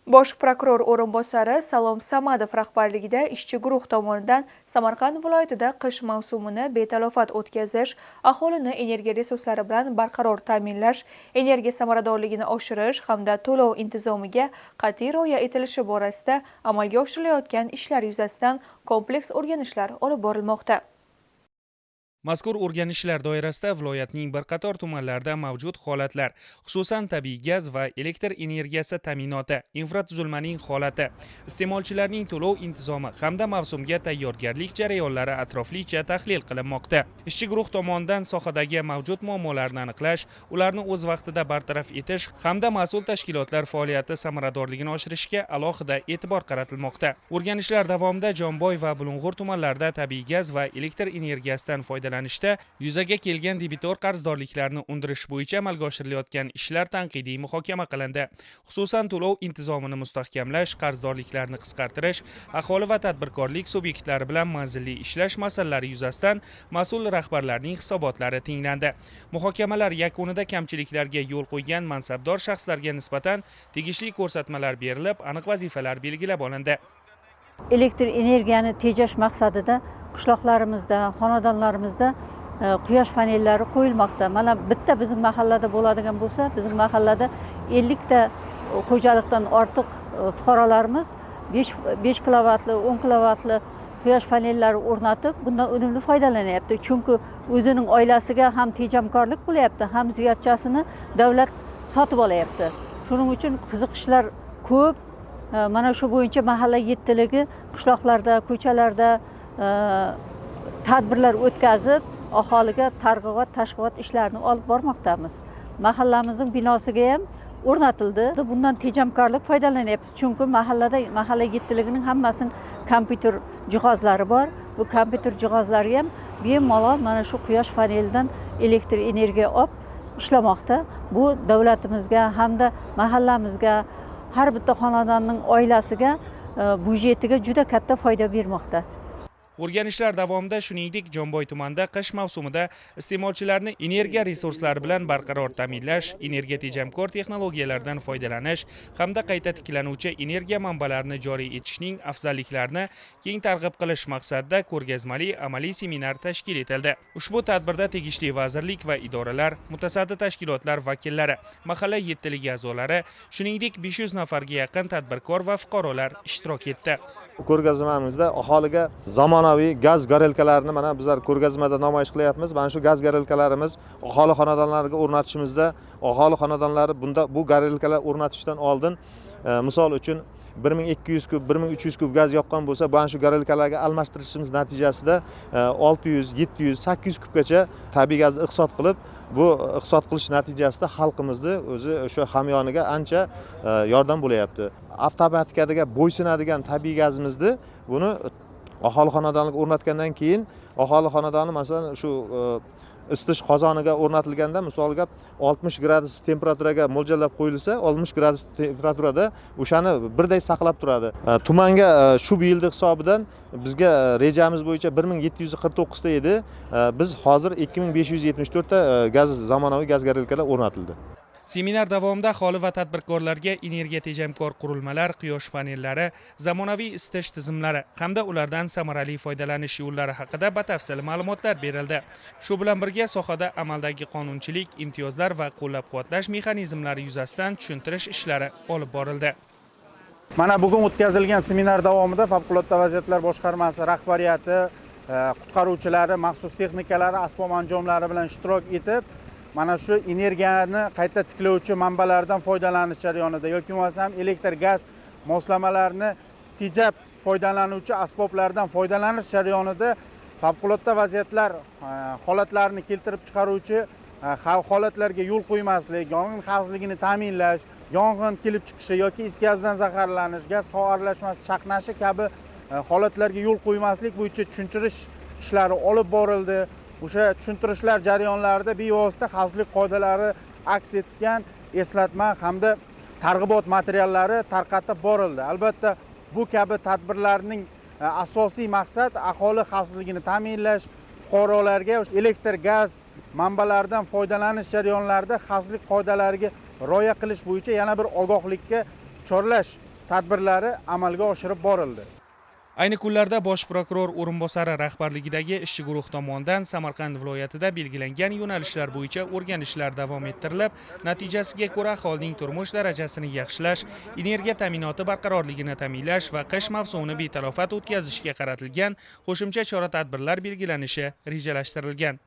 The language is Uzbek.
Bosh prokuror o'rinbosari Salom Samadov rahbarligida ishchi guruh tomonidan Samarqand viloyatida qish mavsumini betalofat o'tkazish, aholini energiya resurslari bilan barqaror ta'minlash, energiya samaradorligini oshirish hamda to'lov intizomiga qat'iy rioya etilishi borasida amalga oshirilayotgan ishlar yuzasidan kompleks o'rganishlar olib borilmoqda. Mazkur o'rganishlar doirasida viloyatning bir qator tumanlarida mavjud holatlar, xususan, tabiiy gaz va elektr energiyasi ta'minoti, infratuzilmaning holati, iste'molchilarning to'lov intizomi hamda mavsumga tayyorgarlik jarayonlari atroflicha tahlil qilinmoqda. Ishchi guruh tomonidan sohadagi mavjud muammolarni aniqlash, ularni o'z vaqtida bartaraf etish hamda mas'ul tashkilotlar faoliyati samaradorligini oshirishga alohida e'tibor qaratilmoqda. O'rganishlar davomida Jomboy va Bulung'ur tumanlarida tabiiy gaz va elektr energiyasidan foydalanishda yuzaga kelgan debitor qarzdorliklarni undirish bo'yicha amalga oshirilayotgan ishlar tanqidiy muhokama qilindi. Xususan, to'lov intizomini mustahkamlash, qarzdorliklarni qisqartirish, aholi va tadbirkorlik subyektlari bilan manzilli ishlash masalalari yuzasidan mas'ul rahbarlarning hisobotlari tinglandi. Muhokamalar yakunida kamchiliklarga yo'l qo'ygan mansabdor shaxslarga nisbatan tegishli ko'rsatmalar berilib, aniq vazifalar belgilab olindi. Elektr energiyani tejash maqsadida qishloqlarimizda, xonadonlarimizda quyosh panellari qo'yilmoqda. Mana bitta bizim mahallada bo'ladigan bo'lsa, bizim mahallada 50 ta xo'jalikdan ortiq fuqarolarimiz 5 kilovatli, 10 kilovatli quyosh panellari o'rnatib, bundan unumli foydalanyapti, chunki o'zining oilasiga ham tejamkorlik bo'lyapti, ham ziyodchasini davlat sotib olyapti. Shuning uchun qiziqishlar ko'p. Mana shu bo'yicha mahalla yettiligi qishloqlarda, ko'chalarda tadbirlar o'tkazib, aholiga targ'ibot tashviqot ishlarini olib bormoqdamiz. Mahallamizning binosiga ham o'rnatildi. Bundan tejamkorlik foydalanyapmiz, chunki mahallada mahalla yettiligining hammasining kompyuter jihozlari bor. Bu kompyuter jihozlari ham bemalol mana shu quyosh panelidan elektr energiya olib ishlamoqda. Bu davlatimizga hamda mahallamizga, har bitta xonadonning oilasiga, byudjetiga juda katta foyda bermoqda. O'rganishlar davomida, shuningdek, Jomboy tumanida qish mavsumida iste'molchilarni energiya resurslari bilan barqaror ta'minlash, energiya tejamkor texnologiyalardan foydalanish hamda qayta tiklanuvchi energiya manbalarini joriy etishning afzalliklarini keng targ'ib qilish maqsadida ko'rgazmali amaliy seminar tashkil etildi. Ushbu tadbirda tegishli vazirlik va idoralar, mutasaddi tashkilotlar vakillari, mahalla yettiligi a'zolari, shuningdek, 500 nafarga yaqin tadbirkor va fuqarolar ishtirok etdi. Ko'rgazmamizda aholiga zamonaviy gaz gorelkalarini mana bizlar ko'rgazmada namoyish qilyapmiz. Mana shu gaz gorelkalarimiz aholi xonadonlariga o'rnatishimizda, aholi xonadonlari bunda bu gorelkalar o'rnatishdan oldin, misol uchun, 1200 kub, 1300 kub gaz yoqqan bo'lsa, mana shu gorelkalarga almashtirishimiz natijasida 600, 700, 800 kubgacha tabiiy gazni iqtisod qilib, bu iqtisod qilish natijasida xalqimizni o'zi o'sha hamyoniga ancha yordam bo'lyapti. Avtomatikaga bo'ysunadigan tabiiy gazimizni buni aholi xonadoniga o'rnatgandan keyin, aholi xonadoni, masalan, shu isitish qozoniga o'rnatilganda, misol gap, 60 gradus temperaturaga mo'ljallab qo'yilsa, 60 gradus temperaturada o'shani birday saqlab turadi. Tumanga shu yilni hisobidan bizga rejamiz bo'yicha 1749 ta edi. Biz hozir 2574 ta gaz, zamonaviy gaz gorelkalar o'rnatildi. Seminar davomida aholi va tadbirkorlarga energiya tejamkor qurilmalar, quyosh panellari, zamonaviy isitish tizimlari hamda ulardan samarali foydalanish yo'llari haqida batafsil ma'lumotlar berildi. Shu bilan birga, sohada amaldagi qonunchilik, imtiyozlar va qo'llab-quvvatlash mexanizmlari yuzasidan tushuntirish ishlari olib borildi. Mana bugun o'tkazilgan seminar davomida Favqulodda vaziyatlar boshqarmasi rahbariyati, qutqaruvchilari maxsus texnikalari, asbob anjomlari bilan ishtirok etib, mana shu energiyani qayta tiklovchi manbalardan foydalanish jarayonida yoki bo'lmasam elektr gaz moslamalarini tejab foydalanuvchi asboblardan foydalanish jarayonida favqulodda vaziyatlar holatlarini keltirib chiqaruvchi xavf holatlarga yo'l qo'ymaslik, yong'in xavfsizligini ta'minlash, yong'in kelib chiqishi yoki is gazdan zaharlanish, gaz havo aralashmasi chaqnashi kabi holatlarga yo'l qo'ymaslik bo'yicha tushuntirish ishlari olib borildi. O'sha tushuntirishlar jarayonlarida bevosita xavfsizlik qoidalari aks etgan eslatma hamda targ'ibot materiallari tarqatib borildi. Albatta, bu kabi tadbirlarning asosiy maqsad aholi xavfsizligini ta'minlash, fuqarolarga elektr gaz manbalaridan foydalanish jarayonlarida xavfsizlik qoidalariga rioya qilish bo'yicha yana bir ogohlikka chorlash. tadbirlari amalga oshirib borildi. Ayni kunlarda bosh prokuror o'rinbosari rahbarligidagi ishchi guruh tomonidan Samarqand viloyatida belgilangan yo'nalishlar bo'yicha o'rganishlar davom ettirilib, natijasiga ko'ra aholining turmush darajasini yaxshilash, energiya ta'minoti barqarorligini ta'minlash va qish mavsumini betalofat o'tkazishga qaratilgan qo'shimcha chora-tadbirlar belgilanishi rejalashtirilgan.